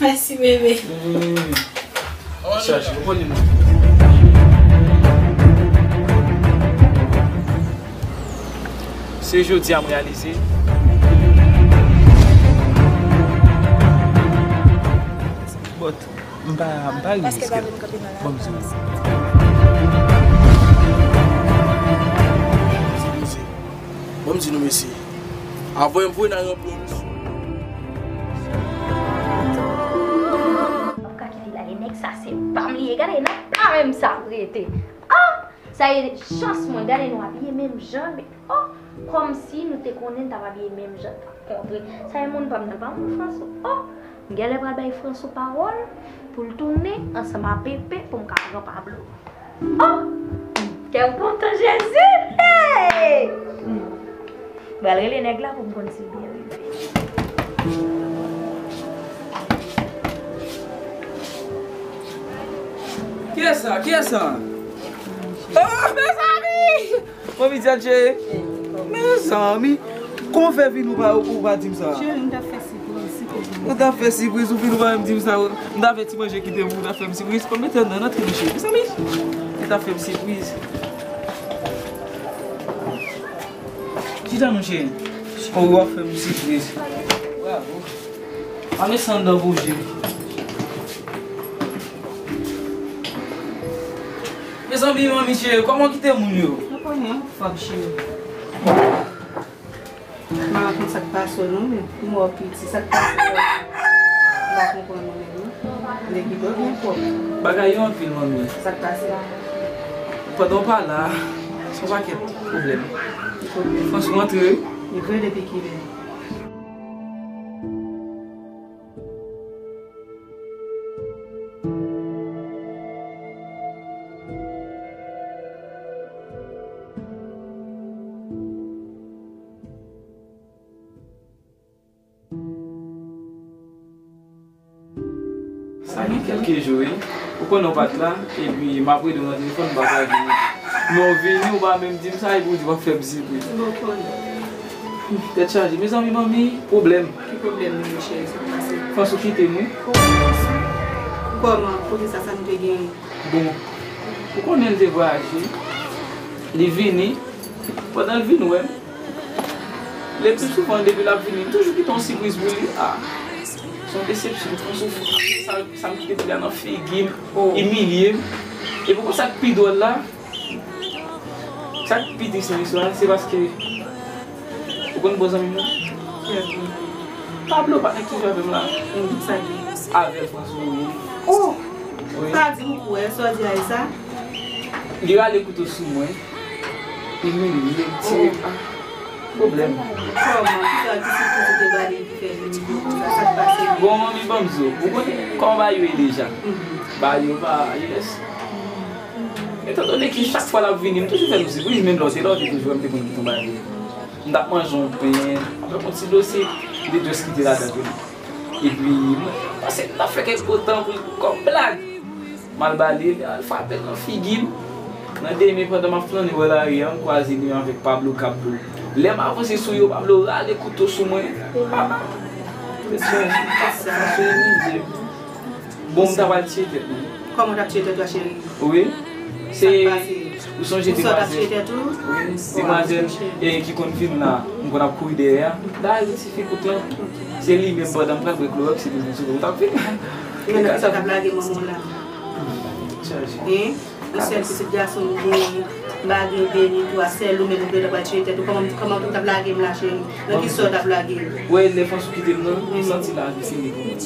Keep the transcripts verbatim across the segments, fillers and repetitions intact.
Mèsi, bebe. Mm. Chaje, ou konnen nou. Se jodi a m reyalize. But, m pa, m pa rive. Èske w pa vle m kanpe nan la? Bon, m di nou. Bon, m di nou, mesye. Avan m voye nan ranpli yon tan. M p ap ka kite l ale, nèg sa se pa m li ye. Gade, nan pa menm sa m rete. Ah! Sa e chans mwen, gade nou abiye menm jan, men, oh, kòmsi nou te konnen n t ap abiye menm jan, n t ap kontre. Sa e moun pa m nan, l pa moun Fransou. Oh, m genlè pral bay Fransou pawòl pou l tounen ansanm a Pepe pou m ka pran Pablo. Oh, kè m kontan, Jezi! Hey! M pral rele nèg la pou m konn si l byen rive. Kiyès sa? Kiyès sa? Oh, mezanmi! Manmi Dyad cheri! Mezanmi! Kòman w fè vin ou pa, ou pa di m sa? Cheri, m t ap fè sipriz, sipriz. Ou t ap fè sipriz, ou vin ou pa menm di m sa. M t ap fè ti manje kite m, ou t ap fè m sipriz. Kòm mete anndan, antre, mezanmi. Ou t ap fè m sipriz. Chita non, cheri. Kòm w ap fè m sipriz. Bravo. Pa met san anndan bouji. Mezanmi, manmi cheri, kòman w kite moun yo? Ou konnen, anfòm, cheri. M pa konn sa k pase w non, men pou mò piti, sa k pase w? M pa konprann ou menm non. Nèg li bò byen pwòp. Bagay yo anpil, manmi. Sa k pase? Pandan w pa la, se yon pakèt pwoblèm. Ki pwoblèm? Fransou antre wi. Li vre, depi kilè? Sa gen kèlke jou, wi. Ou konnen w pa t la, epi m ap rele w nan telefòn, ou pa ka vini. Men w vini, ou pa menm di m sa, epi w di w ap fè m sipriz. Bon, konnen. Tèt chaje. Mezanmi, manmi, pwoblèm. Ki pwoblèm, Michel? Sa k pase? Fransou kite m, wi. Kòman? Kote sa, sa nou te genyen? Bon, ou konnen l te vwayaje. Li vini. Pandan l vin wè m, le pli souvan, depi l ap vini, m toujou kite yon sipriz pou li. Ah, se yon desepsyon, m fè yon soufrans. Sa, sa m kite li a nan figi m, imilye m. E pou sa k pi dwòl la, sa k pi tris nan istwa a, se paske ou konn bon zanmi m nan? Pablo, patnè ki jwe avè m la. Avè l Fransou mouri. Oh! Wi. Pa di m ou kwè sa w di a e sa? Li rale kouto sou mwen. Li mele m, li tire m. Ah, pwoblèm. Kòman? Ki sa, ki sipriz ou te ba li ki fè li rive konsa? Sa k pase? Bon, manmi, ban m di w, ou konnen kòman bagay yo ye deja. Bagay yo pa, yes. Etandone ke chak fwa l ap vini, m toujou fè l yon sipriz, menm lè w te la, w te toujou wè m te konn kite yon bagay pou li. M t ap manje yon pen, avèk yon ti dosye, m te just kite ladan pou li. Epi, mwen panse m t ap fè kèk gwo tan pou l kòm blag. M al ba li, li al frape l nan figi m. Nan demen, pandan m ap flannen bò lari a, m kwaze li menm avèk Pablo k ap dou. Lè m avanse sou yo, Pablo rale kouto sou mwen. Ah! Mesye, sa, sa, sa, sa, Bon, m ta pral tiye tèt mwen. Kòman w t ap tiye tèt ou a, cheri? Wi. Se, ou sonje demwazèl, wi, demwazèl, e, ki konn vin la, m konn ap kouri dèyè a. Dayè, ti fi kout lan, se li menm pandan m pral bwè klowòks, se li menm sou m t ap vin. Yon nèg ki t ap lage manman w la. Chaje. Yon sèl pitit gason nou genyen, m pa gen beni tou a, sèl ou menm ou gentan pral tiye tèt ou. Kòman, kòman ou t ap lage m la, cheri? Nan ki sa w t ap lage m? Ou wè lè Fransou kite m nan, m santi lavi fini pou mwen.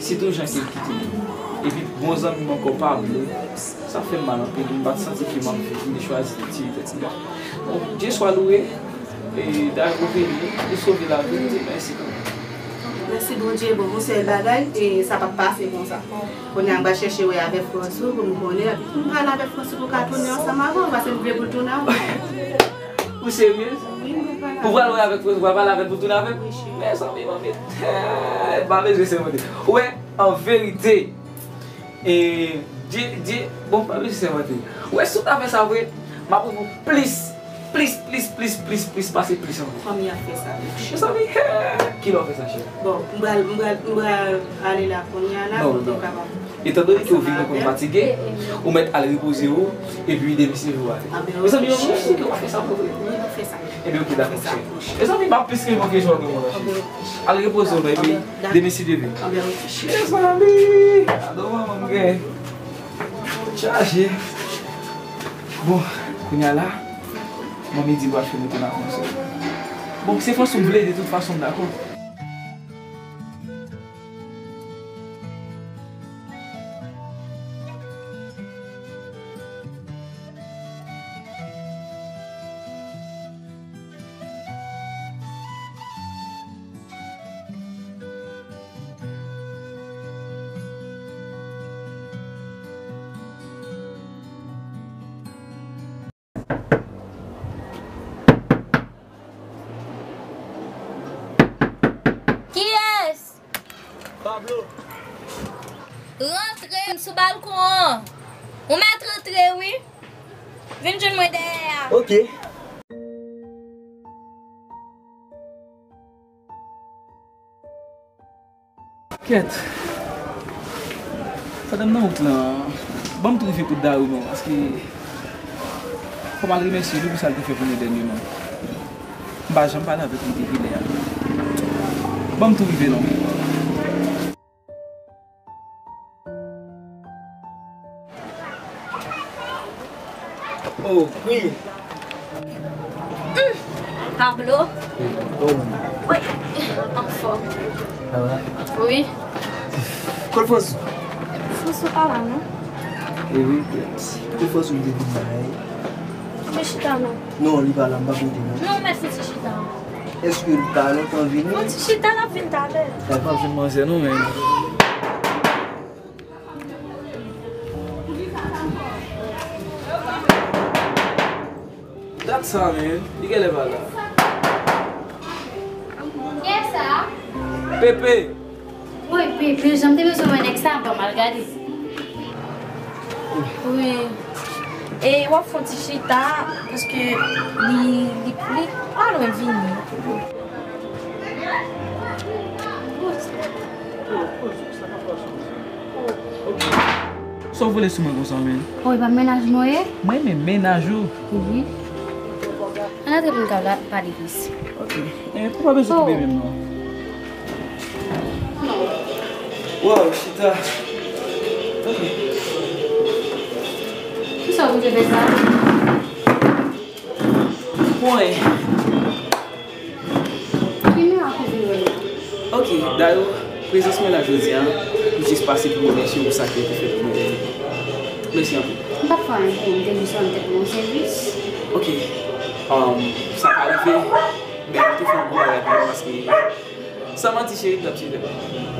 Sitou jan ke l kite m. Epi bon zanmi m ankò pa vle. Sa fè m mal anpil, m pa t santi ke m ap viv, m te chwazi tiye tèt mwen. Bon, Dye swa louwe, e dayè ou vini, ou sove lavi m, m di mèsi pou ou. Mèsi Bondye, bon, yon sèl bagay, e sa p ap pase konsa. Kounye a m pral chèche wè avèk Fransou pou m konnen, pou m pale avèk Fransou pou ka tounen ansanm avè w, paske m vle pou l tounen avè m. Ou serye? Wi, m vle pale avè l. Ou pral wè avèk Fransou, ou pral pale avè l pou tounen avè l? Wi, cheri. Mezanmi, manmi, m pa bezwen sèmante. Ou wè, an verite, e, Dye, Dye, bon, m pa bezwen sèmante. Ou wè, si w ta fè sa vre, m ap ofri w plis Plis, plis, plis, plis, plis pase plis ankò. Fanmi ap fè sa, monchè. Mezanmi, ki lè w fè sa, cheri? Bon, m pral, m pral, m pral ale la kounye a la pou m te kapab. Etandone ke w vin, nou konn fatige, ou mèt al repoze w, epi demen se jou w ale. Mezanmi, yon jou ke w ap fè sa pou vre. Wi, m ap fè sa. Ebyen, oke, dakò, cheri. Mezanmi, m ap plis ke manke jou ak moun, cheri. Al repoze w, non, epi demen si Dye vle. Mezanmi, gade manman m gen. Chaje. Bon, kounye a la, manmi di l pral fè nou tounen ansanm. Bon, se fason m vle, de tout fason, m dakò. Kiyès? Pablo. Rantre, m sou balkon an. Ou mèt rantre, wi. Vin jwenn mwen dèyè a. Ok. Kèt. Pandan m nan wout lan, ban m tou rive kot Dayou non, paske fò m al remèsye li pou sa l te fè pou nou dènyèman. M pa janm pale avèk li depi lè a. Ban m tou rive non. Oh, wi. Pablo? Wi, anfòm. Sa va? Wi. Kot Fransou? Fransou pa la, non. E wi, kot Fransou m te vin la, e? Mwen chita, non. Non, li pa la, m pa kote, non. Non, mèt fouti chita. Èske li pa lontan vini? Fouti chita, l ap vin talè. Sa pa vin manzè, non, men. Dat sa, men. Li genlè pa la. Kiyès sa? Pepe. Woy, Pepe, jan m te bezwen wè nèg sa, ban m al gade. Wi. E w ap fè yon ti chita, paske li, li, li pa lwen vini. Sa w vole sou mwen konsa, men? Oh, e pa mennaj mwen ye? Mwen renmen mennaj ou. Wi. Ann antre pou n ka la, pale plis. Ok. Eh, ou pa bezwen koube menm, non. Wow, chita. Ok. Kisa w vle fè sa? Pwen. Ki mirak ou vin wè m? Ok, Dayou, prezans mwen la jodi a, m jis pase pou remèsye w pou sa ke w te fè pou mwen. Mèsi anpil. M pa t fè anyen pou ou, m te jis rann tèt mwen yon sèvis. Ok, um, sa ka rive, men m te fè yon bon bagay pou mwen paske, san manti, cheri, m t ap chita.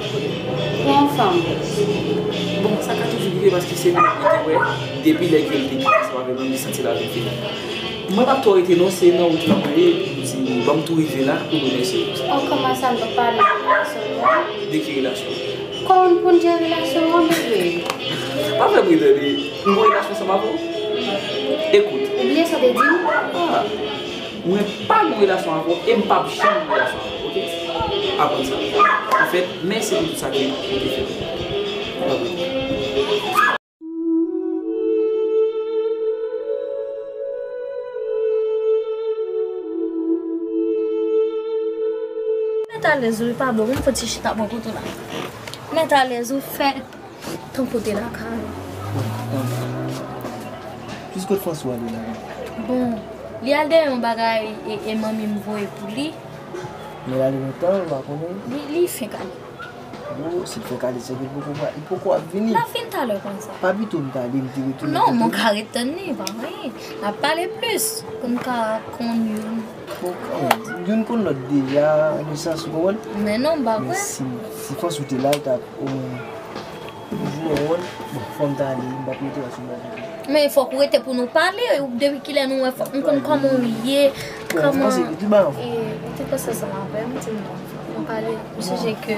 Pou yon fanm. Bon, sa ka toujou rive paske se moun mwen te wè depi lè ke l te kite ansanm avè mwen, m te santi l avè m. Mwen p ap twò rete non, se nan wout lan mwen ye, epi m di, ban m tou rive la pou m remèsye w. Oh, kòman sa n p ap pale de relasyon nou an? De ki relasyon? Kòman pou n jere relasyon an, bebe? Pa fè m ri tande. M gon relasyon ansanm avè w? Ekout. Ou bliye sa w te di m? Ah, mwen pa gon relasyon avè w e m p ap janm gon relasyon avè w, oke? Aprann sa. Anfèt, mèsi pou tout sa ke ou te fè pou mwen. Bye bye. Mèt alèz ou, li pa bon, vin fè ti chita bò kote w la. Mèt alèz ou, fè tankou w te lakay ou. Plis kot Franswa ale la? Bon, li al dèyè yon bagay e, e manmi m voye pou li. Men l ale lontan, ou pa konnen? Li, li fenk ale. Bon, si l fè kale sèk, li poko pa, li poko ap vini. L ap vin talè konsa. Pa pito m t ale, m te retounen. Non, mwen ka ret tann li, pa anyen. N ap pale plis, pou n ka konn youn. Bon, youn konn lòt deja, nan sans, ou konprann? Men non, m pa kwè. Men si, si Fransou te la, l t ap omwen Jou mwen wonn, bon, fò m ta ale, m p ap rete la sou mwen. Men fòk ou rete pou nou pale, depi kilè nou wè, fòk m konn kòman ou ye, kòman. E, ou te panse ansanm avè m, di m non. Nou pale, m sonje ke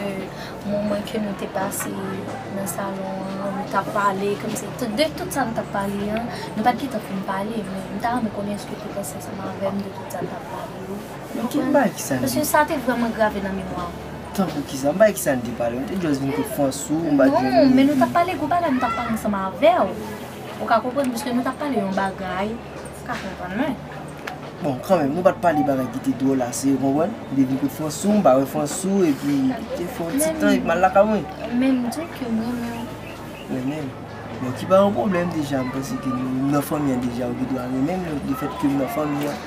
moman ke nou te pase nan salon an, nou t ap pale, kòmsi tout, de tout sa nou t ap pale an, nou pa t gentan fin pale, men m ta renmen konnen èske ou te panse ansanm avè m de tout sa nou t ap pale yo. Men ki bagay ki sa n te. Paske sa te vrèman grave nan memwa m. Tankou kisa? M pa wè kisa n te pale. M te just vin kot Fransou, m pa t jwenn li. Non, men nou t ap pale gwo bagay, nou t ap pale ansanm avè w. Ou ka konprann, paske nou t ap pale yon bagay. Ou ka konprann mwen. Bon, kanmenm, nou pa t pale bagay ki te dwòl ase, ou konprann? M te vin kot Fransou, m pa wè Fransou, epi te fè yon ti tan, epi m al lakay mwen. Men m di ke m renmen w. Renmen m? Bon, ki pa yon pwoblèm deja, m panse ke nou nan fanmi an deja, ou gen dwa renmen m, lefètke m nan fanmi an.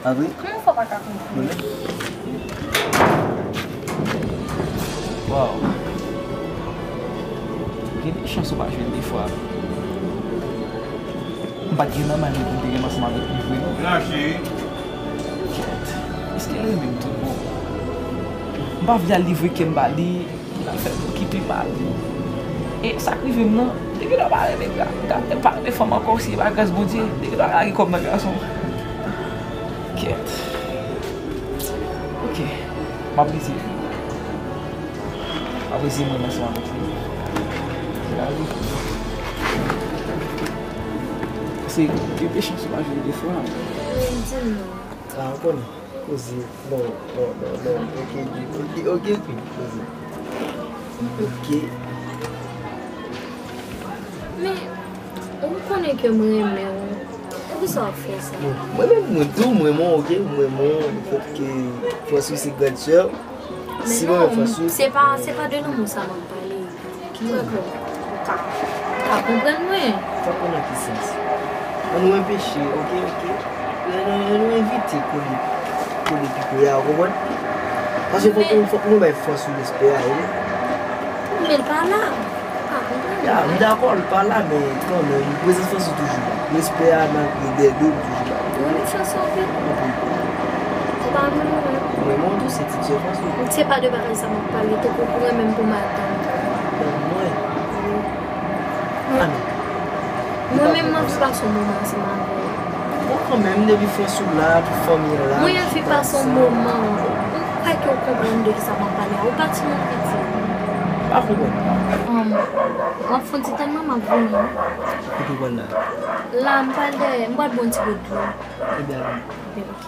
Pa vre? Kòman fò pa ka konprann? Waw. Gen de chans ou pa jwenn de fwa. M pa t gen nan may mwen pou m te renmen ansanm avèk li vre non. Kèt. Èske l renmen m tout bon? M pa vle al livre kè m ba li. Pou l al fè moun ki pi mal. E sa k rive m nan, li gen dwa pa renmen m, li pa renmen fanm ankò, si se pa gras Bondye, li gen dwa lage kò m nan gason. Kèt. Ok. M ap rezeye. M ap rezeye mwen ansanm avèk li. Se lavi. Se gen de chans ou pa jwenn de fwa. Di m non. Ah, ou konnen. Koze. Non, non, non, non. Ok, ok, ok, ok, koze. Ok. Men, ou konnen ke m renmen w. Poukisa w ap fè sa? Bon, mwen menm, mwen tou, m renmen w, ok? M renmen w, lefètke Fransou se grann sè w. Men non, se pa, se pa de lanmou sa m ap pale. Ki pwoblèm? Ou ka, ou ka konprann mwen. Tankou nan ki sans? An nou enpeche, ok, ok. An nou, an nou evite kole, kole pi kouri a, ou konprann? Paske fòk nou, fòk nou bay Fransou respè a, wi. Men l pa la. Ou ka konprann mwen. Ya, m dakò, l pa la, men kanmenm, prezans Fransou toujou la. Respè a, malgre dèyè do, li toujou la. Ou renmen Fransou anpil? Anpil. Ou pa renmen mwen menm? Mwen, mwen tou, se ti sè Fransou. Se pa de bagay sa m ap pale, tankou ou renmen m pou madanm. Mwen? Wi. Mwen menm, m anvi pase yon moman ansanm avè w. Bon, kanmenm, depi Fransou la, pou fanmi an la. Mwen anvi pase yon moman. Ou kwè ke w konprann de kisa m ap pale a? Ou pa timoun piti. Pa konprann. Ann, w ap fè yon ti tann mwen, m ap vini. Kote w pral la? La, m pral dèyè, m pral bwè yon ti gout dlo. Ebyen, ale. Ebyen, ok.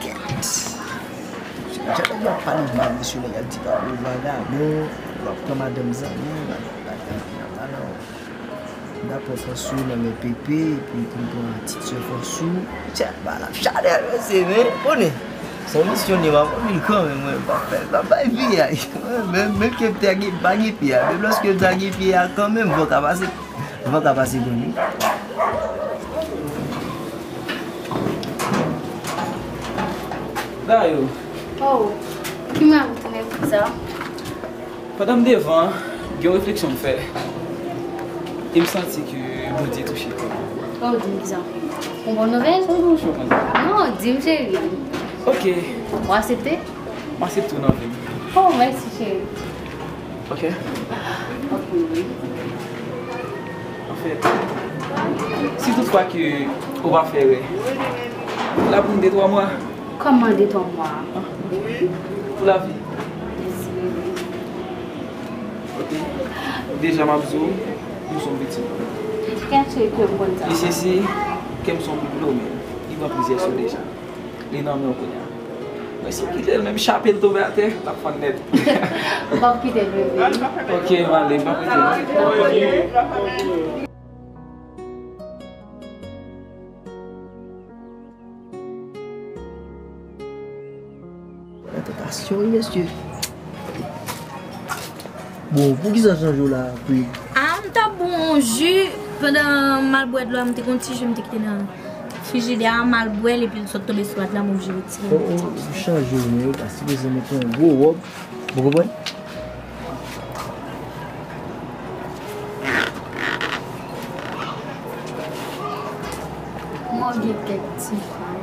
Kèt. Jan nèg yo ap pale mal, mesye, nèg ap di pa ou vagabon, w ap pran madanm zanmi, bagay anpil anba nan. M dakò Fransou nan men Pepe, epi pou m pran tit sè Fransou. Tchè, bagay la ap chale, mesye, men, konnen. Se yon misyon li, m ap anpil kanmenm, mwen, m ap fè, m ap bay piyay. Menm, menm ke m te gen, pa gen piyay, menm lòske m ta gen piyay kanmenm, van ka pase. Van ka pase pou nou. Dayou. Oh, ki mari tounen pou sa? Pandan m devan, gen yon refleksyon m fè. E m santi ke Bondye touche kè m. Oh, di m kisa. Yon bon nouvèl? Yon bon nouvèl. Non, di m, cheri. Ok. Ou aksepte? M aksepte w nan vi m. Oh, mèsi, cheri. Ok. Ok, wi. Anfèt, si toutfwa ke ou pa fè erè, la pou m de twa mwa. Kòman de twa mwa? Pou lavi. Mèsi, bebe. Ok. Deja m ap di w, nou se yon pitit. Kèt, cheri, ke m konn sa. Mesye, si kè m se yon boulo, men li pran plizyè sou deja. Li nan men w kounye a. Men si w kite l, menm chape l tonbe atè, l ap fann nèt. M p ap kite l, bebe. Ok, m ale, m p ap kite l. Nan tantasyon, wi, mesye. Bon, poukisa w chanje w la, Queen? Ah, m t ap bwè yon ji, pandan m al bwè dlo a, m te gen yon ti ji m te kite nan frijidè a, m al bwè l, epi l sot tonbe sou rad la, m oblije retire l. Oh, oh, ou chanje w, men ou ta sipoze mete yon gwo wòb. Ou konprann? Mwen gen kèk ti fay.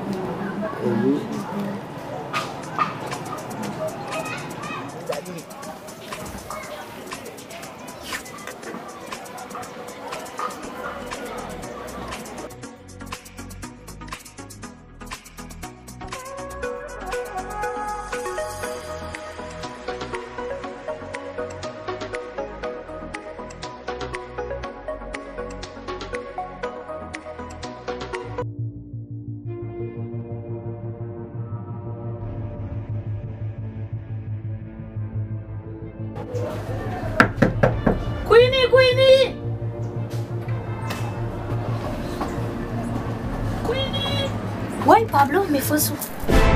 Queenie, Queenie! Queenie! Woy, Pablo, men Franswa.